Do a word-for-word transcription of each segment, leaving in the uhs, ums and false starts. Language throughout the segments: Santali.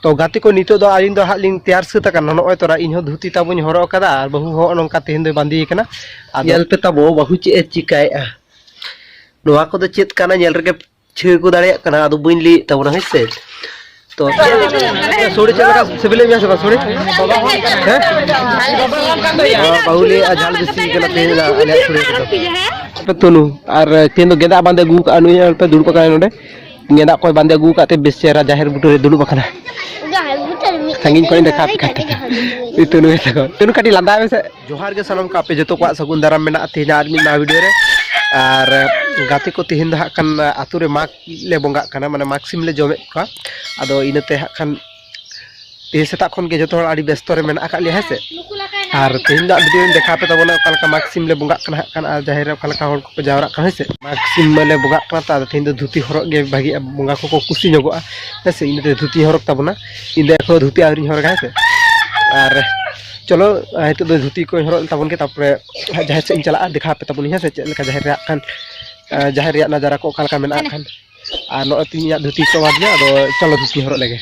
ᱛᱚ ᱜᱟᱛᱮ ᱠᱚ, ᱱᱤᱛᱚᱜ ᱫᱚ ᱟᱹᱞᱤᱧ ᱫᱚ ᱦᱟᱸᱜ ᱞᱤᱧ ᱛᱮᱭᱟᱨ ᱥᱟᱹᱛ ᱟᱠᱟᱱᱟ᱾ ᱱᱚᱜᱼᱚᱭ ᱛᱚᱨᱟ ᱤᱧ ᱦᱚᱸ ᱫᱷᱩᱛᱤ ᱛᱟᱵᱚᱧ ᱦᱚᱨᱚᱜ ᱟᱠᱟᱫᱟ ᱟᱨ ᱵᱟᱹᱦᱩ ᱦᱚᱸ ᱱᱚᱝᱠᱟ ᱛᱮᱦᱮᱧ ᱫᱚᱭ ᱵᱟᱸᱫᱮ ᱟᱠᱟᱱᱟ᱾ ᱟᱫᱚ ᱧᱮᱞ ᱯᱮ ᱛᱟᱵᱚ, ᱵᱟᱹᱦᱩ ᱪᱮᱫ ᱮ ᱪᱤᱠᱟᱭᱮᱫᱼᱟ᱾ ᱱᱚᱣᱟ ᱠᱚᱫᱚ ᱪᱮᱫ ᱠᱟᱱᱟ ᱧᱮᱞ ᱨᱮᱜᱮ ᱪᱷᱟᱹ ᱠᱚ ᱫᱟᱲᱮᱭᱟᱜ ᱠᱟᱱᱟ, ᱟᱫᱚ ᱵᱟᱹᱧ ᱞᱟᱹᱭᱮᱫ ᱛᱟᱵᱚᱱᱟ, ᱦᱮᱸ ᱥᱮ? ᱛᱚ ᱥᱚᱲᱮ ᱪᱮᱫ ᱞᱮᱠᱟ ᱥᱤᱵᱤᱞᱮᱫ ᱢᱮᱭᱟ ᱥᱮ ᱵᱟᱝ ᱥᱚᱲᱮ? ᱦᱮᱸ? ᱵᱟᱹᱦᱩ ᱞᱟᱹᱭᱮᱫᱼᱟ ᱡᱷᱟᱞ ᱵᱮᱥᱤ ᱠᱟᱱᱟ ᱛᱮᱦᱮᱧ ᱫᱚ ᱟᱞᱮᱭᱟᱜ ᱥᱚᱲᱮ ᱨᱮᱫᱚ᱾ ᱛᱩᱱᱩ ᱟᱨ ᱛᱮᱦᱮᱧ ᱫᱚ ᱜᱮᱸᱫᱟᱜ ᱵᱟᱸᱫᱮ ᱟᱹᱜᱩ ᱠᱟᱜᱼᱟ, ᱱᱩᱭ ᱦᱚᱸ ᱫᱩᱲᱩᱵ ᱟᱠᱟᱱᱟᱭ ᱱᱚᱰᱮ᱾ ᱜᱮᱸᱫᱟᱜ ᱠᱚᱭ ᱵᱟᱸᱫᱮ ᱟᱹᱜᱩ ᱟᱠᱟᱫ ᱛᱮ ᱵᱮᱥ ᱪᱮᱦᱨᱟ ᱡᱟᱦᱮᱨ ᱵᱩᱴᱟᱹ ᱨᱮ ᱫᱩᱲᱩᱵ ᱟᱠᱟᱱᱟ᱾ ᱡᱟᱦᱮᱨ ᱵᱩᱴᱟᱹ ᱨᱮ ᱢᱤᱫ ᱥᱟᱺᱜᱤᱧ ᱠᱷᱚᱱ ᱤᱧ ᱫᱮᱠᱷᱟᱣ ᱟᱯᱮ ᱠᱟᱱ ᱛᱟᱦᱮᱸᱱᱟ᱾ ᱤᱛᱩᱱ ᱢᱮ ᱛᱟᱠᱚ᱾ ᱤᱛᱩᱱ ᱠᱟᱹᱴᱤᱡ ᱞᱟᱸᱫᱟᱭ ᱢᱮᱥᱮ᱾ ᱡᱚᱦᱟᱨ ᱜᱮ ᱥᱟᱱᱟᱢ ᱠᱚ, ᱟᱯᱮ ᱡᱚᱛᱚ ᱠᱚᱣᱟᱜ ᱥᱟᱹᱜᱩᱱ ᱫᱟᱨᱟᱢ ᱢᱮᱱᱟᱜᱼᱟ ᱛᱮᱦᱮᱧᱟᱜ ᱟᱨ ᱢᱤᱫ ᱱᱟᱣᱟ ᱵᱷᱤᱰᱤᱭᱳ ᱨᱮ᱾ ᱟᱨ ᱜᱟᱛᱮ ᱠᱚ, ᱛᱮᱦᱮᱧ ᱫᱚ ᱦᱟᱸᱜ ᱠᱷᱟᱱ ᱟᱹᱛᱩ ᱨᱮ ᱢᱟᱜᱽ ᱞᱮ ᱵᱚᱸᱜᱟᱜ ᱠᱟᱱᱟ, ᱢᱟᱱᱮ ᱢᱟᱜᱽ ᱥᱤᱢ ᱞᱮ ᱡᱚᱢᱮᱫ ᱠᱚᱣᱟ᱾ ᱟᱫᱚ ᱤᱱᱟᱹᱛᱮ ᱦᱟᱸᱜ ᱠᱷᱟᱱ ᱛᱮᱦᱮᱧ ᱥᱮᱛᱟᱜ ᱠᱷᱚᱱ ᱜᱮ ᱡᱚᱛᱚ ᱦᱚᱲ ᱟᱹᱰᱤ ᱵᱮᱥᱛᱚ ᱨᱮ ᱢᱮᱱᱟᱜ ᱟᱠᱟᱫ ᱞᱮᱭᱟ, ᱦᱮᱸ ᱥᱮ᱾ ᱟᱨ ᱛᱮᱦᱮᱧ ᱫᱚ ᱵᱷᱤᱰᱤᱭᱳᱧ ᱫᱮᱠᱷᱟᱣ ᱟᱯᱮ ᱛᱟᱵᱚᱱᱟ ᱚᱠᱟ ᱞᱮᱠᱟ ᱢᱟᱜᱽ ᱥᱤᱢ ᱞᱮ ᱵᱚᱸᱜᱟᱜ ᱠᱟᱱᱟ ᱦᱟᱸᱜ ᱠᱷᱟᱱ, ᱟᱨ ᱡᱟᱦᱮᱨ ᱨᱮ ᱚᱠᱟ ᱞᱮᱠᱟ ᱦᱚᱲ ᱠᱚᱠᱚ ᱡᱟᱣᱨᱟᱜ ᱠᱟᱱᱟ, ᱦᱮᱸ ᱥᱮ᱾ ᱢᱟᱜᱽ ᱥᱤᱢ ᱢᱟᱞᱮ ᱵᱚᱸᱜᱟᱜ ᱠᱟᱱᱟ, ᱛᱚ ᱟᱫᱚ ᱛᱮᱦᱮᱧ ᱫᱚ ᱫᱷᱩᱛᱤ ᱦᱚᱨᱚᱜ ᱜᱮ ᱵᱷᱟᱜᱤᱜᱼᱟ, ᱵᱚᱸᱜᱟ ᱠᱚᱠᱚ ᱠᱩᱥᱤ ᱧᱚᱜᱚᱜᱼᱟ, ᱦᱮᱸ ᱥᱮ᱾ ᱤᱱᱟᱹᱛᱮ ᱫᱷᱩᱛᱤ ᱦᱚᱨᱚᱜ ᱛᱟᱵᱚᱱᱟ᱾ ᱤᱧ ᱫᱚ ᱮᱠᱷᱚᱱᱳ ᱫᱷᱩᱛᱤ ᱟᱹᱣᱨᱤᱧ ᱦᱚᱨᱚᱜᱟ, ᱦᱮᱸ ᱥᱮ᱾ ᱟᱨ ᱪᱚᱞᱚ, ᱱᱤᱛᱚᱜ ᱫᱚ ᱫᱷᱩᱛᱤ ᱠᱚᱧ ᱦᱚᱨᱚᱜ ᱛᱟᱵᱚᱱ ᱜᱮ, ᱛᱟᱨᱯᱚᱨᱮ ᱡᱟᱦᱮᱨ ᱥᱮᱫ ᱤᱧ ᱪᱟᱞᱟᱜᱼᱟ, ᱫᱮᱠᱷᱟᱣ ᱟᱯᱮ ᱛᱟᱵᱚᱱᱤᱧ, ᱦᱮᱸ ᱥᱮ, ᱪᱮᱫ ᱞᱮᱠᱟ ᱡᱟᱦᱮᱨ ᱨᱮ ᱦᱟᱸᱜ ᱠᱷᱟᱱ, ᱟᱸ, ᱡᱟᱦᱮᱨ ᱨᱮᱭᱟᱜ ᱱᱟᱡᱟᱨᱟ ᱠᱚ ᱚᱠᱟ ᱞᱮᱠᱟ ᱢᱮᱱᱟᱜᱼᱟ ᱦᱟᱸᱜ ᱠᱷᱟᱱ᱾ ᱟᱨ ᱱᱚᱜᱼᱚᱭ ᱛᱚ ᱤᱧᱟᱹᱜ ᱫᱷᱩᱛᱤ ᱠᱚ ᱮᱢᱟᱫᱤᱧᱟ, ᱟᱫᱚ ᱪᱚᱞᱚ ᱫᱷᱩᱛᱤ ᱦᱚᱨᱚᱜ ᱞᱮᱜᱮ᱾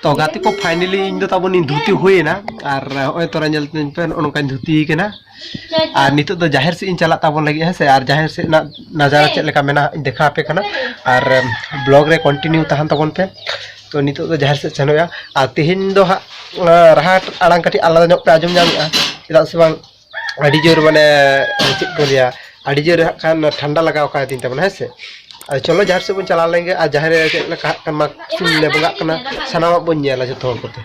ᱛᱚ ᱜᱟᱛᱮ ᱠᱚ, finally ᱤᱧ ᱫᱚ ᱛᱟᱵᱚᱱᱤᱧ ᱫᱷᱩᱛᱤ ᱦᱩᱭᱮᱱᱟ᱾ ᱟᱨ ᱱᱚᱜᱼᱚᱭ ᱛᱚᱨᱟ ᱧᱮᱞ ᱛᱤᱧ ᱯᱮ, ᱱᱚᱜᱼᱚ ᱱᱚᱝᱠᱟᱧ ᱫᱷᱩᱛᱤ ᱠᱟᱱᱟ᱾ ᱟᱨ ᱱᱤᱛᱚᱜ ᱫᱚ ᱡᱟᱦᱮᱨ ᱥᱮᱫ ᱤᱧ ᱪᱟᱞᱟᱜ ᱛᱟᱵᱚᱱ ᱞᱟᱹᱜᱤᱫ, ᱦᱮᱸ ᱥᱮ᱾ ᱟᱨ ᱡᱟᱦᱮᱨ ᱥᱮᱫ ᱨᱮᱱᱟᱜ ᱱᱟᱡᱟᱨᱟ ᱪᱮᱫ ᱞᱮᱠᱟ ᱢᱮᱱᱟᱜᱼᱟ, ᱤᱧ ᱫᱮᱠᱷᱟᱣ ᱟᱯᱮ ᱠᱟᱱᱟ᱾ ᱟᱨ ᱵᱞᱚᱜ ᱨᱮ ᱠᱚᱱᱴᱤᱱᱤᱭᱩ ᱛᱟᱦᱮᱱ ᱛᱟᱵᱚᱱ ᱯᱮ᱾ ᱛᱚ ᱱᱤᱛᱚᱜ ᱫᱚ ᱡᱟᱦᱮᱨ ᱥᱮᱫ ᱥᱮᱱᱚᱜᱼᱟ᱾ ᱟᱨ ᱛᱮᱦᱮᱧ ᱫᱚ ᱦᱟᱸᱜ, ᱟᱸ, ᱨᱟᱦᱟ ᱟᱲᱟᱝ ᱠᱟᱹᱴᱤᱡ ᱟᱞᱟᱫᱟ ᱧᱚᱜ ᱯᱮ ᱟᱸᱡᱚᱢ ᱧᱟᱢᱮᱜᱼᱟ, ᱪᱮᱫᱟᱜ ᱥᱮ ᱵᱟᱝ ᱟᱹᱰᱤ ᱡᱳᱨ, ᱢᱟᱱᱮ, ᱪᱮᱫ ᱠᱚ ᱞᱟᱹᱭᱟ, ᱟᱹᱰᱤ ᱡᱳᱨ ᱦᱟᱸᱜ ᱠᱷᱟᱱ ᱴᱷᱟᱱᱰᱟ ᱞᱟᱜᱟᱣ ᱠᱟᱣᱫᱤᱧ ᱛᱟᱵᱚᱱᱟ, ᱦᱮᱸ ᱥᱮ᱾ ᱟᱨ ᱪᱚᱞᱚ ᱡᱟᱦᱮᱨ ᱥᱮᱫ ᱵᱚᱱ ᱪᱟᱞᱟᱣ ᱞᱮᱱ ᱜᱮ, ᱟᱨ ᱡᱟᱦᱮᱨ ᱨᱮ ᱪᱮᱫ ᱞᱮᱠᱟ ᱦᱟᱸᱜ ᱠᱷᱟᱱ ᱢᱟᱜᱽ ᱥᱤᱢ ᱞᱮ ᱵᱚᱸᱜᱟᱜ ᱠᱟᱱᱟ, ᱥᱟᱱᱟᱢᱟᱜ ᱵᱚᱱ ᱧᱮᱞᱟ ᱡᱚᱛᱚ ᱦᱚᱲ ᱠᱚᱛᱮ᱾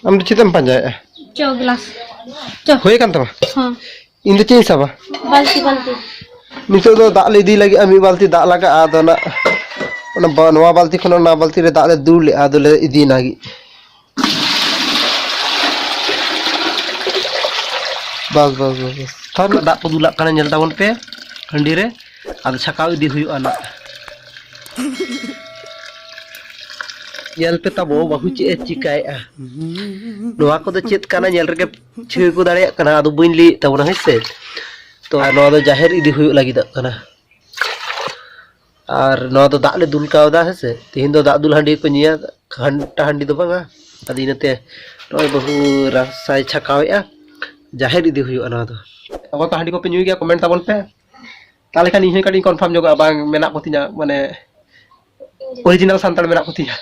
ᱟᱢ ᱫᱚ ᱪᱮᱫ ᱮᱢ ᱯᱟᱸᱡᱟᱭᱮᱫᱼᱟ? ᱪᱚ, ᱜᱞᱟᱥ᱾ ᱪᱚ᱾ ᱦᱩᱭ ᱟᱠᱟᱱ ᱛᱟᱢᱟ? ᱦᱚᱸ᱾ ᱤᱧ ᱫᱚ ᱪᱮᱫ ᱤᱧ ᱥᱟᱵᱟ? ᱵᱟᱹᱞᱛᱤ, ᱵᱟᱹᱞᱛᱤ᱾ ᱱᱤᱛᱚᱜ ᱫᱚ ᱫᱟᱜ ᱞᱮ ᱤᱫᱤ ᱞᱟᱹᱜᱤᱫᱼᱟ, ᱢᱤᱫ ᱵᱟᱹᱞᱛᱤ ᱫᱟᱜ ᱞᱟᱜᱟᱜᱼᱟ᱾ ᱟᱫᱚ ᱚᱱᱟ, ᱚᱱᱟ ᱵᱟ-, ᱱᱚᱣᱟ ᱵᱟᱹᱞᱛᱤ ᱠᱷᱚᱱ ᱚᱱᱟ ᱵᱟᱹᱞᱛᱤ ᱨᱮ ᱫᱟᱜ ᱞᱮ ᱫᱩᱞ ᱞᱮᱜᱼᱟ, ᱟᱫᱚ ᱞᱮ ᱤᱫᱤᱭᱮᱱᱟ ᱜᱮ᱾ ᱵᱟᱥ, ᱵᱟᱥ, ᱵᱟᱥ, ᱵᱟᱥ᱾ ᱛᱷᱚᱨ ᱫᱟᱜ ᱠᱚ ᱫᱩᱞᱟᱜ ᱠᱟᱱᱟ, ᱧᱮᱞ ᱛᱟᱵᱚᱱ ᱯᱮ ᱦᱟᱺᱰᱤ ᱨᱮ᱾ ᱟᱫᱚ ᱪᱷᱟᱠᱟᱣ ᱤᱫᱤ ᱦᱩᱭᱩᱜᱼᱟ ᱱᱟᱜ᱾ ᱧᱮᱞ ᱯᱮ ᱛᱟᱵᱚ ᱵᱟᱹᱦᱩ ᱪᱮᱫ ᱮ ᱪᱤᱠᱟᱭᱮᱫᱼᱟ᱾ ᱱᱚᱣᱟ ᱠᱚᱫᱚ ᱪᱮᱫ ᱠᱟᱱᱟ ᱧᱮᱞ ᱨᱮᱜᱮ ᱴᱷᱤᱠᱟᱹ ᱠᱚ ᱫᱟᱲᱮᱭᱟᱜ ᱠᱟᱱᱟ, ᱟᱫᱚ ᱵᱟᱹᱧ ᱞᱟᱹᱭᱮᱫ ᱛᱟᱵᱚᱱᱟ, ᱦᱮᱸ ᱥᱮ᱾ ᱛᱚ ᱟᱨ ᱱᱚᱣᱟ ᱫᱚ ᱡᱟᱦᱮᱨ ᱤᱫᱤ ᱦᱩᱭᱩᱜ ᱞᱟᱹᱜᱤᱫᱚᱜ ᱠᱟᱱᱟ᱾ ᱟᱨ ᱱᱚᱣᱟ ᱫᱚ ᱫᱟᱜ ᱞᱮ ᱫᱩᱞ ᱠᱟᱣᱫᱟ, ᱦᱮᱸ ᱥᱮ᱾ ᱛᱮᱦᱮᱧ ᱫᱚ ᱫᱟᱜ ᱫᱩᱞ ᱦᱟᱺᱰᱤ ᱠᱚ ᱧᱩᱭᱟ, ᱜᱷᱟᱱᱴᱟ ᱦᱟᱺᱰᱤ ᱫᱚ ᱵᱟᱝᱟ᱾ ᱟᱫᱚ ᱤᱱᱟᱹᱛᱮ ᱱᱚᱜᱼᱚᱭ ᱵᱟᱹᱦᱩ ᱨᱟᱥᱟᱭ ᱪᱷᱟᱠᱟᱣᱮᱫᱼᱟ, ᱡᱟᱦᱮᱨ ᱤᱫᱤ ᱦᱩᱭᱩᱜᱼᱟ ᱱᱚᱣᱟ ᱫᱚ᱾ ᱚᱠᱚᱭ ᱠᱚ ᱦᱟᱺᱰᱤ ᱠᱚᱯᱮ ᱧᱩᱭ ᱜᱮᱭᱟ, ᱠᱚᱢᱮᱱᱴ ᱛᱟᱵᱚᱱ ᱯᱮ᱾ ᱛᱟᱦᱚᱞᱮ ᱠᱷᱟᱱ ᱤᱧ ᱦᱚᱸ ᱠᱟᱹᱴᱤᱡ ᱠᱚᱱᱯᱷᱟᱨᱢ ᱧᱚᱜᱚᱜᱼᱟ, ᱵᱟᱝ ᱢᱮᱱᱟᱜ ᱠᱚᱛᱤᱧᱟ, ᱢᱟᱱᱮ ᱚᱨᱤᱡᱤᱱᱟᱞ ᱥᱟᱱᱛᱟᱲ ᱢᱮᱱᱟᱜ ᱠᱚᱛᱤᱧᱟ᱾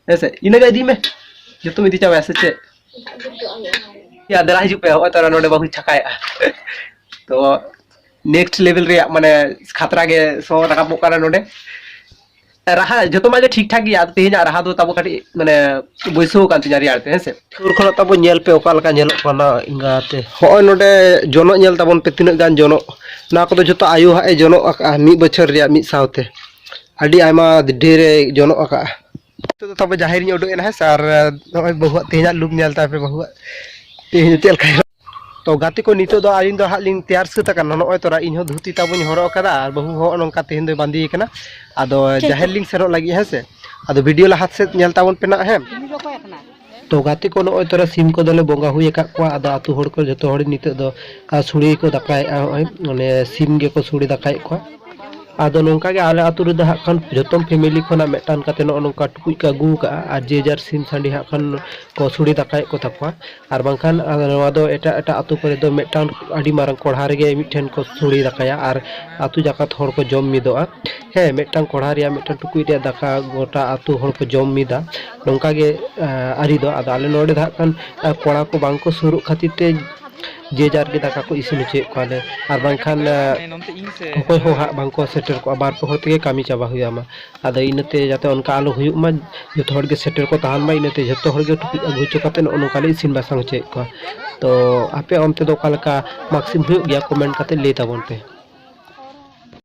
ᱦᱮᱸ ᱥᱮ, ᱤᱱᱟᱹ ᱜᱮ ᱤᱫᱤ ᱢᱮ, ᱡᱚᱛᱚᱢ ᱤᱫᱤ ᱪᱟᱵᱟᱭᱟ ᱥᱮ ᱪᱮᱫ? ᱭᱟ, ᱫᱮᱞᱟ ᱦᱤᱡᱩᱜ ᱯᱮ, ᱦᱚᱸᱜᱼᱚᱭ ᱛᱚ ᱱᱚᱰᱮ ᱵᱟᱹᱦᱩ ᱪᱷᱟᱠᱟᱭᱮᱜᱼᱟ᱾ ᱛᱚ ᱱᱮᱠᱥᱴ ᱞᱮᱵᱮᱞ ᱨᱮᱭᱟᱜ ᱢᱟᱱᱮ ᱠᱷᱟᱛᱨᱟ ᱜᱮ ᱥᱚ ᱨᱟᱠᱟᱵᱚᱜ ᱠᱟᱱᱟ ᱱᱚᱰᱮ᱾ ᱨᱟᱦᱟ ᱡᱚᱛᱚ ᱢᱟ ᱜᱮ ᱴᱷᱤᱠ ᱴᱷᱟᱠ ᱜᱮᱭᱟ, ᱟᱫᱚ ᱛᱮᱦᱮᱧᱟᱜ ᱨᱟᱦᱟ ᱫᱚ ᱛᱟᱵᱚ ᱠᱟᱹᱴᱤᱡ ᱢᱟᱱᱮ ᱵᱟᱹᱭᱥᱟᱹᱣ ᱠᱟᱱ ᱛᱤᱧᱟ ᱨᱮᱭᱟᱲ ᱛᱮ, ᱦᱮᱸ ᱥᱮ᱾ ᱥᱩᱨ ᱠᱷᱚᱱᱟᱜ ᱛᱟᱵᱚ ᱧᱮᱞ ᱯᱮ ᱚᱠᱟ ᱞᱮᱠᱟ ᱧᱮᱞᱚᱜ ᱠᱟᱱᱟ ᱮᱸᱜᱟᱛᱮ᱾ ᱦᱚᱸᱜᱼᱚᱭ ᱱᱚᱰᱮ ᱡᱚᱱᱚᱜ ᱧᱮᱞ ᱛᱟᱵᱚᱱ ᱯᱮ, ᱛᱤᱱᱟᱹᱜ ᱜᱟᱱ ᱡᱚᱱᱚᱜ᱾ ᱱᱚᱣᱟ ᱠᱚᱫᱚ ᱡᱚᱛᱚ ᱟᱭᱳ ᱦᱟᱸᱜ ᱮ ᱡᱚᱱᱚᱜ ᱟᱠᱟᱜᱼᱟ ᱢᱤᱫ ᱵᱚᱪᱷᱚᱨ ᱨᱮᱭᱟᱜ ᱢᱤᱫ ᱥᱟᱶᱛᱮ᱾ ᱟᱹᱰᱤ ᱟᱭᱢᱟ ᱰᱷᱮᱨ ᱮ ᱡᱚᱱᱚᱜ ᱟᱠᱟᱜᱼᱟ᱾ ᱱᱤᱛᱚᱜ ᱫᱚ ᱛᱟᱵᱚ ᱡᱟᱦᱮᱨ ᱤᱧ ᱩᱰᱩᱠ ᱮᱱᱟ, ᱦᱮᱸ ᱥᱮ, ᱟᱨ ᱱᱚᱜᱼᱚᱭ ᱵᱟᱹᱦᱩᱣᱟᱜ ᱛᱮᱦᱮᱧᱟᱜ ᱞᱩᱠ ᱧᱮᱞ ᱛᱟᱭ ᱯᱮ, ᱵᱟᱹᱦᱩᱣᱟᱜ ᱛᱮᱦᱮᱧ ᱪᱮᱫ ᱞᱮᱠᱟ᱾ ᱛᱚ ᱜᱟᱛᱮ ᱠᱚ, ᱱᱤᱛᱚᱜ ᱫᱚ ᱟᱹᱞᱤᱧ ᱫᱚ ᱦᱟᱸᱜ ᱞᱤᱧ ᱛᱮᱭᱟᱨ ᱥᱟᱹᱛ ᱟᱠᱟᱱᱟ᱾ ᱱᱚᱜᱼᱚᱭ ᱛᱚᱨᱟ ᱤᱧ ᱦᱚᱸ ᱫᱷᱩᱛᱤ ᱛᱟᱵᱚᱧ ᱦᱚᱨᱚᱜ ᱟᱠᱟᱫᱟ ᱟᱨ ᱵᱟᱹᱦᱩ ᱦᱚᱸ ᱱᱚᱝᱠᱟ ᱛᱮᱦᱮᱧ ᱫᱚᱭ ᱵᱟᱸᱫᱮ ᱟᱠᱟᱱᱟ᱾ ᱟᱫᱚ ᱡᱟᱦᱮᱨ ᱞᱤᱧ ᱥᱮᱱᱚᱜ ᱞᱟᱹᱜᱤᱫ, ᱦᱮᱸ ᱥᱮ᱾ ᱟᱫᱚ ᱵᱷᱤᱰᱤᱭᱳ ᱞᱟᱦᱟ ᱥᱮᱫ ᱧᱮᱞ ᱛᱟᱵᱚᱱ ᱯᱮ ᱱᱟᱜ, ᱦᱮᱸ᱾ ᱛᱚ ᱜᱟᱛᱮ ᱠᱚ, ᱱᱚᱜᱼᱚᱭ ᱛᱚᱨᱟ ᱥᱤᱢ ᱠᱚᱫᱚᱞᱮ ᱵᱚᱸᱜᱟ ᱦᱩᱭ ᱟᱠᱟᱫ ᱠᱚᱣᱟ᱾ ᱟᱫᱚ ᱟᱹᱛᱩ ᱦᱚᱲ ᱠᱚ ᱡᱚᱛᱚ ᱦᱚᱲ ᱱᱤᱛᱚᱜ ᱫᱚ, ᱟᱨ ᱥᱩᱲᱮ ᱠᱚ ᱫᱟᱠᱟᱭᱮᱫᱼᱟ, ᱱᱚᱜᱼᱚᱭ ᱢᱟᱱᱮ ᱥᱤᱢ ᱜᱮᱠᱚ ᱥᱩᱲᱮ ᱫᱟᱠᱟᱭᱮᱫ ᱠᱚᱣᱟ᱾ ᱟᱫᱚ ᱱᱚᱝᱠᱟ ᱜᱮ ᱟᱞᱮ ᱟᱹᱛᱩ ᱨᱮᱫᱚ ᱦᱟᱸᱜ ᱠᱷᱟᱱ ᱡᱚᱛᱚᱢ ᱯᱷᱮᱢᱮᱞᱤ ᱠᱷᱚᱱᱟᱜ ᱢᱤᱫᱴᱟᱝ ᱠᱟᱛᱮ ᱱᱚᱜᱼᱚ ᱱᱚᱝᱠᱟ ᱴᱩᱠᱩᱡ ᱠᱚ ᱟᱹᱜᱩ ᱟᱠᱟᱫᱼᱟ, ᱟᱨ ᱡᱮ ᱡᱟᱨ ᱥᱤᱢ ᱥᱟᱺᱰᱤ ᱦᱟᱸᱜ ᱠᱷᱟᱱ ᱠᱚ ᱥᱩᱲᱮ ᱫᱟᱠᱟᱭᱮᱫ ᱠᱚ ᱛᱟᱠᱚᱣᱟ᱾ ᱟᱨ ᱵᱟᱝᱠᱷᱟᱱ, ᱟᱨ ᱱᱚᱣᱟ ᱫᱚ ᱮᱴᱟᱜ ᱮᱴᱟᱜ ᱟᱹᱛᱩ ᱠᱚᱨᱮ ᱫᱚ ᱢᱤᱫᱴᱟᱝ ᱟᱹᱰᱤ ᱢᱟᱨᱟᱝ ᱠᱚᱲᱦᱟ ᱨᱮᱜᱮ ᱢᱤᱫᱴᱷᱮᱱ ᱠᱚ ᱥᱩᱲᱮ ᱫᱟᱠᱟᱭᱟ ᱟᱨ ᱟᱹᱛᱩ ᱡᱟᱠᱟᱛ ᱦᱚᱲ ᱠᱚ ᱡᱚᱢ ᱢᱤᱫᱚᱜᱼᱟ᱾ ᱦᱮᱸ, ᱢᱤᱫᱴᱟᱝ ᱠᱚᱲᱦᱟ ᱨᱮᱭᱟᱜ ᱢᱤᱫᱴᱟᱝ ᱴᱩᱠᱩᱡ ᱨᱮᱭᱟᱜ ᱫᱟᱠᱟ ᱜᱚᱴᱟ ᱟᱹᱛᱩ ᱦᱚᱲ ᱠᱚ ᱡᱚᱢ ᱢᱤᱫᱟ, ᱱᱚᱝᱠᱟ ᱜᱮ, ᱟᱸ, ᱟᱹᱨᱤ ᱫᱚ᱾ ᱟᱫᱚ ᱟᱞᱮ ᱱᱚᱰᱮ ᱫᱚ ᱦᱟᱸᱜ ᱠᱷᱟᱱ, ᱟᱸ, ᱠᱚᱲᱟ ᱠᱚ ᱵᱟᱝ ᱠᱚ ᱥᱩᱨᱩᱜ ᱠᱷᱟᱹᱛᱤᱨ ᱛᱮ ᱡᱮ ᱡᱟᱨ ᱜᱮ ᱫᱟᱠᱟ ᱠᱚ ᱤᱥᱤᱱ ᱦᱚᱪᱚᱭᱮᱫ ᱠᱚᱣᱟᱞᱮ᱾ ᱟᱨ ᱵᱟᱝᱠᱷᱟᱱ, ᱟᱸ, ᱚᱠᱚᱭ ᱦᱚᱸ ᱦᱟᱸᱜ ᱵᱟᱝ ᱠᱚ ᱥᱮᱴᱮᱨ ᱠᱚᱜᱼᱟ, ᱵᱟᱨ ᱯᱮ ᱦᱚᱲ ᱛᱮᱜᱮ ᱠᱟᱹᱢᱤ ᱪᱟᱵᱟ ᱦᱩᱭ ᱟᱢᱟ᱾ ᱟᱫᱚ ᱤᱱᱟᱹᱛᱮ ᱡᱟᱛᱮ ᱚᱱᱠᱟ ᱟᱞᱚ ᱦᱩᱭᱩᱜ ᱢᱟ, ᱡᱚᱛᱚ ᱦᱚᱲ ᱜᱮ ᱥᱮᱴᱮᱨ ᱠᱚ ᱛᱟᱦᱮᱱ ᱢᱟ, ᱤᱱᱟᱹᱛᱮ ᱡᱚᱛᱚ ᱦᱚᱲ ᱜᱮ ᱴᱩᱠᱩᱡ ᱟᱹᱜᱩ ᱦᱚᱪᱚ ᱠᱟᱛᱮ ᱱᱚᱜᱼᱚ ᱱᱚᱝᱠᱟ ᱞᱮ ᱤᱥᱤᱱ ᱵᱟᱥᱟᱝ ᱦᱚᱪᱚᱭᱮᱫ ᱠᱚᱣᱟ᱾ ᱛᱚ ᱟᱯᱮ ᱚᱱᱛᱮ ᱫᱚ ᱚᱠᱟ ᱞᱮᱠᱟ ᱢᱟᱜᱽ ᱥᱤᱢ ᱦᱩᱭᱩᱜ ᱜᱮᱭᱟ? ᱠᱚᱢᱮᱱᱴ ᱠᱟᱛᱮ ᱞᱟᱹᱭ ᱛᱟᱵᱚᱱ ᱯᱮ᱾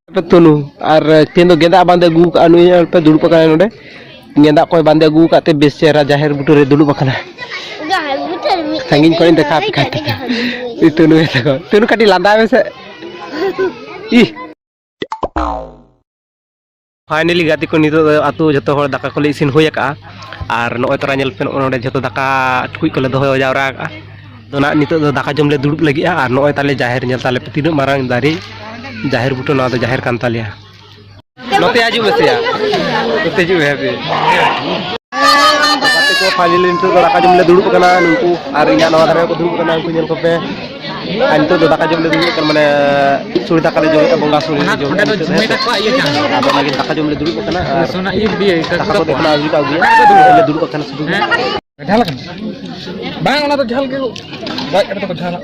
ᱟᱯᱮ ᱛᱩᱱᱩ, ᱟᱨ ᱛᱮᱦᱮᱧ ᱫᱚ ᱜᱮᱸᱫᱟᱜ ᱵᱟᱸᱫᱮ ᱟᱹᱜᱩ ᱠᱟᱜᱼᱟ ᱱᱩᱭ, ᱧᱮᱞ ᱯᱮ ᱫᱩᱲᱩᱵ ᱟᱠᱟᱱᱟᱭ ᱱᱚᱰᱮ᱾ ᱜᱮᱸᱫᱟᱜ ᱠᱚᱭ ᱵᱟᱸᱫᱮ ᱟᱹᱜᱩ ᱠᱟᱜ ᱛᱮ ᱵᱮᱥ ᱪᱮᱦᱨᱟ ᱡᱟᱦᱮᱨ ᱵᱩᱴᱟᱹ ᱨᱮ ᱫᱩᱲᱩᱵ ᱟᱠᱟᱱᱟ᱾ ᱡᱟᱦᱮᱨ ᱵᱩᱴᱟᱹ ᱨᱮ ᱢᱤᱫ ᱥᱟᱺᱜᱤᱧ ᱠᱷᱚᱱᱤᱧ ᱫᱮᱠᱷᱟᱣ ᱟᱯᱮ ᱠᱟᱱ ᱛᱟᱯᱮᱭᱟ᱾ ᱤᱛᱩᱱ ᱢᱮ ᱛᱟᱠᱚ᱾ ᱤᱛᱩᱱ ᱠᱟᱹᱴᱤᱡ ᱞᱟᱸᱫᱟᱭ ᱢᱮᱥᱮ᱾ ᱤᱦ᱾ ᱯᱷᱟᱭᱱᱟᱞᱤ ᱜᱟᱛᱮ ᱠᱚ, ᱱᱤᱛᱚᱜ ᱫᱚ ᱟᱹᱛᱩ ᱡᱷᱚᱛᱚ ᱦᱚᱲ ᱫᱟᱠᱟ ᱠᱚᱞᱮ ᱤᱥᱤᱱ ᱦᱩᱭ ᱟᱠᱟᱜᱼᱟ᱾ ᱟᱨ ᱱᱚᱜᱼᱚᱭ ᱛᱚᱨᱟ ᱧᱮᱞ ᱯᱮ, ᱱᱚᱜᱼᱚᱭ ᱱᱚᱰᱮ ᱡᱷᱚᱛᱚ ᱫᱟᱠᱟ ᱴᱩᱠᱩᱡ ᱠᱚᱞᱮ ᱫᱚᱦᱚ ᱡᱟᱣᱨᱟ ᱟᱠᱟᱜᱼᱟ᱾ ᱟᱫᱚ ᱱᱟᱜ ᱱᱤᱛᱚᱜ ᱫᱚ ᱫᱟᱠᱟ ᱡᱚᱢ ᱞᱮ ᱫᱩᱲᱩᱵ ᱞᱟᱹᱜᱤᱫᱼᱟ᱾ ᱟᱨ ᱱᱚᱜᱼᱚᱭ ᱛᱟᱞᱮ ᱡᱟᱦᱮᱨ, ᱧᱮᱞ ᱛᱟᱞᱮ ᱯᱮ ᱛᱤᱱᱟᱹᱜ ᱢᱟᱨᱟᱝ ᱫᱟᱨᱮ, ᱡᱟᱦᱮᱨ ᱵᱩᱴᱟᱹ, ᱱᱚᱣᱟ ᱫᱚ ᱡᱟᱦᱮᱨ ᱠᱟᱱ ᱛᱟᱞᱮᱭᱟ᱾ ᱱᱚᱛᱮ ᱦᱤᱡᱩᱜ ᱢᱮᱥᱮᱭᱟ, ᱱᱚᱛᱮ ᱦᱤᱡᱩᱜ ᱢᱮ ᱦᱟᱯᱮ᱾ ᱜᱟᱛᱮ ᱠᱚ, ᱯᱷᱟᱭᱱᱟᱞᱤ ᱱᱤᱛᱚᱜ ᱫᱚ ᱫᱟᱠᱟ ᱡᱚᱢ ᱞᱮ ᱫᱩᱲᱩᱵ ᱟᱠᱟᱱᱟ, ᱱᱩᱠᱩ ᱟᱨ ᱤᱧᱟᱹᱜ ᱱᱚᱣᱟ ᱫᱷᱟᱨᱮ ᱠᱚ ᱫᱩᱲᱩᱵ ᱟᱠᱟᱱᱟ, ᱩᱱᱠᱩ ᱧᱮᱞ ᱠᱚᱯᱮ᱾ ᱟᱨ ᱱᱤᱛᱚᱜ ᱫᱚ ᱫᱟᱠᱟ ᱡᱚᱢ ᱞᱮ ᱫᱩᱲᱩᱵ ᱟᱠᱟᱱᱟ, ᱢᱟᱱᱮ ᱥᱩᱲᱤ ᱫᱟᱠᱟ ᱞᱮ ᱡᱚᱢᱮᱫᱼᱟ, ᱵᱚᱸᱜᱟ ᱥᱩᱲᱤ ᱞᱮ ᱡᱚᱢᱮᱫᱼᱟ ᱱᱤᱛᱚᱜ ᱫᱚ, ᱦᱮᱸ ᱥᱮ᱾ ᱟᱫᱚ ᱚᱱᱟᱜᱮ ᱫᱟᱠᱟ ᱡᱚᱢ ᱞᱮ ᱫᱩᱲᱩᱵ ᱟᱠᱟᱱᱟ᱾ ᱟᱨ ᱫᱟᱠᱟ ᱠᱚᱫᱚ ᱮᱠᱷᱚᱱ ᱟᱹᱣᱨᱤ ᱠᱚ ᱟᱹᱜᱩᱭᱟ, ᱟᱫᱚ ᱞᱮ ᱫᱩᱲᱩᱵ ᱟᱠᱟᱱᱟ ᱥᱩᱫᱷᱩ᱾ ᱡᱷᱟᱞ ᱠᱟᱱᱟ? ᱵᱟᱝ, ᱚᱱᱟ ᱫᱚ ᱡᱷᱟᱞ ᱜᱮ, ᱜᱚᱡ ᱠᱟᱛᱮ ᱠᱚ ᱡᱷᱟᱞᱟ᱾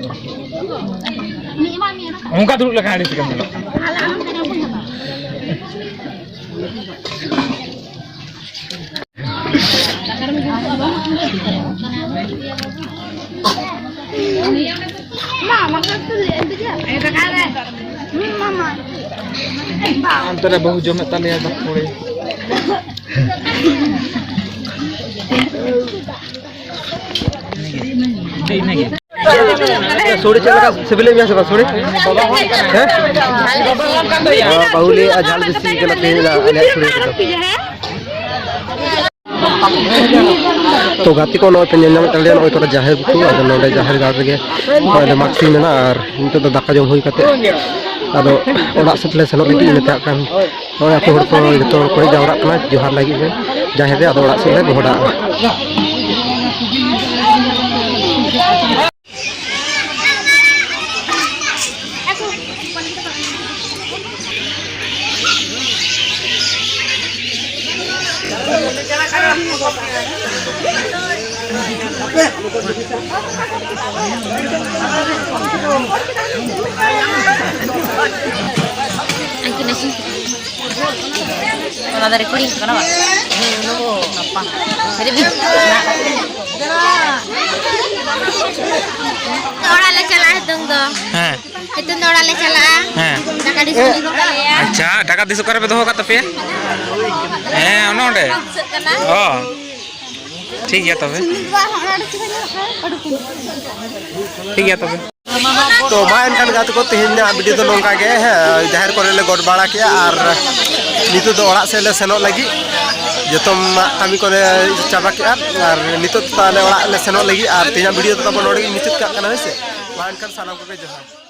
ᱚᱱᱠᱟ ᱫᱩᱲᱩᱵ ᱞᱮᱠᱷᱟᱱ ᱟᱹᱰᱤ ᱴᱷᱤᱠᱟᱹ ᱧᱮᱞᱚᱜᱼᱟ᱾ ᱚᱱᱛᱮ ᱨᱮ ᱵᱟᱹᱦᱩ ᱡᱚᱢᱮᱫ ᱛᱟᱞᱮᱭᱟ ᱫᱟᱜ ᱠᱚᱲᱤ᱾ ᱥᱚᱲᱮ ᱪᱮᱫ ᱞᱮᱠᱟ ᱥᱤᱵᱤᱞᱮᱫ ᱢᱮᱭᱟ ᱥᱮ ᱵᱟᱝ ᱥᱚᱲᱮ? ᱦᱮᱸ? ᱵᱟᱹᱦᱩ ᱞᱟᱹᱭᱮᱫᱼᱟ ᱡᱷᱟᱞ ᱵᱮᱥᱤ ᱠᱟᱱᱟ ᱛᱮᱦᱮᱧ ᱫᱚ ᱟᱞᱮᱭᱟᱜ ᱥᱚᱲᱮ ᱨᱮᱫᱚ᱾ ᱛᱚ ᱜᱟᱛᱮ ᱠᱚ, ᱱᱚᱜᱼᱚᱭ ᱯᱮ ᱧᱮᱞ ᱧᱟᱢᱮᱫ ᱛᱟᱞᱮᱭᱟ, ᱱᱚᱜᱼᱚᱭ ᱛᱚᱨᱟ ᱡᱟᱦᱮᱨ ᱵᱩᱴᱟᱹ, ᱟᱫᱚ ᱱᱚᱰᱮ ᱡᱟᱦᱮᱨ ᱜᱟᱲ ᱨᱮᱜᱮ ᱱᱚᱜᱼᱚᱭ ᱞᱮ ᱢᱟᱜ ᱥᱤᱢ ᱮᱱᱟ ᱟᱨ ᱱᱤᱛᱚᱜ ᱫᱚ ᱫᱟᱠᱟ ᱡᱚᱢ ᱦᱩᱭ ᱠᱟᱛᱮ ᱟᱫᱚ ᱚᱲᱟᱜ ᱥᱮᱫ ᱞᱮ ᱥᱮᱱᱚᱜ ᱞᱟᱹᱜᱤᱫ᱾ ᱤᱱᱟᱹ ᱛᱟᱭᱚᱢ ᱠᱷᱟᱱ ᱱᱚᱜᱼᱚᱭ ᱟᱹᱛᱩ ᱦᱚᱲ ᱠᱚ ᱡᱚᱛᱚ ᱦᱚᱲ ᱠᱚ ᱦᱮᱡ ᱡᱟᱣᱨᱟᱜ ᱠᱟᱱᱟ ᱡᱚᱦᱟᱨ ᱞᱟᱹᱜᱤᱫ ᱜᱮ ᱡᱟᱦᱮᱨ ᱨᱮ, ᱟᱫᱚ ᱚᱲᱟᱜ ᱥᱮᱫ ᱞᱮ ᱢᱚᱦᱰᱟᱜᱼᱟ᱾ ᱚᱱᱟ ᱫᱚ ᱨᱮᱠᱚᱨᱰᱤᱝ ᱠᱟᱱᱟ ᱵᱟᱝ? ᱦᱮᱸ, ᱚᱱᱟ ᱫᱚ ᱜᱟᱯᱟ᱾ ᱚᱲᱟᱜ ᱞᱮ ᱪᱟᱞᱟᱜᱼᱟ ᱱᱤᱛᱚᱝ ᱫᱚ᱾ ᱦᱮᱸ᱾ ᱱᱤᱛᱚᱝ ᱫᱚ ᱚᱲᱟᱜ ᱞᱮ ᱪᱟᱞᱟᱜᱼᱟ᱾ ᱦᱮᱸ᱾ ᱫᱟᱠᱟ ᱰᱤᱥ ᱠᱚ ᱫᱚᱦᱚ ᱠᱟᱜ ᱞᱮᱭᱟ᱾ ᱟᱪᱪᱷᱟ, ᱫᱟᱠᱟ ᱰᱤᱥ ᱚᱠᱟ ᱨᱮᱯᱮ ᱫᱚᱦᱚ ᱠᱟᱜ ᱛᱟᱯᱮᱭᱟ? ᱦᱮᱸ, ᱚᱱᱮ ᱚᱸᱰᱮ᱾ ᱵᱩᱡᱷᱟᱹᱜ ᱠᱟᱱᱟ᱾ ᱚ᱾ ᱴᱷᱤᱠ ᱜᱮᱭᱟ ᱛᱚᱵᱮ᱾ ᱴᱷᱤᱠ ᱜᱮᱭᱟ ᱛᱚᱵᱮ᱾ ᱛᱚ ᱢᱟ ᱮᱱᱠᱷᱟᱱ ᱜᱟᱛᱮ ᱠᱚ, ᱛᱮᱦᱮᱧᱟᱜ ᱵᱷᱤᱰᱤᱭᱳ ᱫᱚ ᱱᱚᱝᱠᱟ ᱜᱮ᱾ ᱦᱮᱸ, ᱡᱟᱦᱮᱨ ᱠᱚᱨᱮ ᱞᱮ ᱜᱚᱰ ᱵᱟᱲᱟ ᱠᱮᱜᱼᱟ ᱟᱨ ᱱᱤᱛᱚᱜ ᱫᱚ ᱚᱲᱟᱜ ᱥᱮᱫ ᱞᱮ ᱥᱮᱱᱚᱜ ᱞᱟᱹᱜᱤᱫ᱾ ᱡᱚᱛᱚᱢᱟᱜ ᱠᱟᱹᱢᱤ ᱠᱚᱞᱮ ᱪᱟᱵᱟ ᱠᱮᱜᱼᱟ ᱟᱨ ᱱᱤᱛᱚᱜ ᱫᱚ ᱛᱟᱦᱞᱮ ᱚᱲᱟᱜ ᱞᱮ ᱥᱮᱱᱚᱜ ᱞᱟᱹᱜᱤᱫ ᱟᱨ ᱛᱮᱦᱮᱧᱟᱜ ᱵᱷᱤᱰᱤᱭᱳ ᱫᱚ ᱛᱟᱵᱚᱱ ᱱᱚᱰᱮ ᱜᱤᱧ ᱢᱩᱪᱟᱹᱫ ᱠᱟᱜ ᱠᱟᱱᱟ, ᱦᱳᱭ ᱥᱮ᱾ ᱢᱟ ᱮᱱᱠᱷᱟᱱ ᱥᱟᱱᱟᱢ ᱠᱚᱜᱮ ᱡᱚᱦᱟᱨ᱾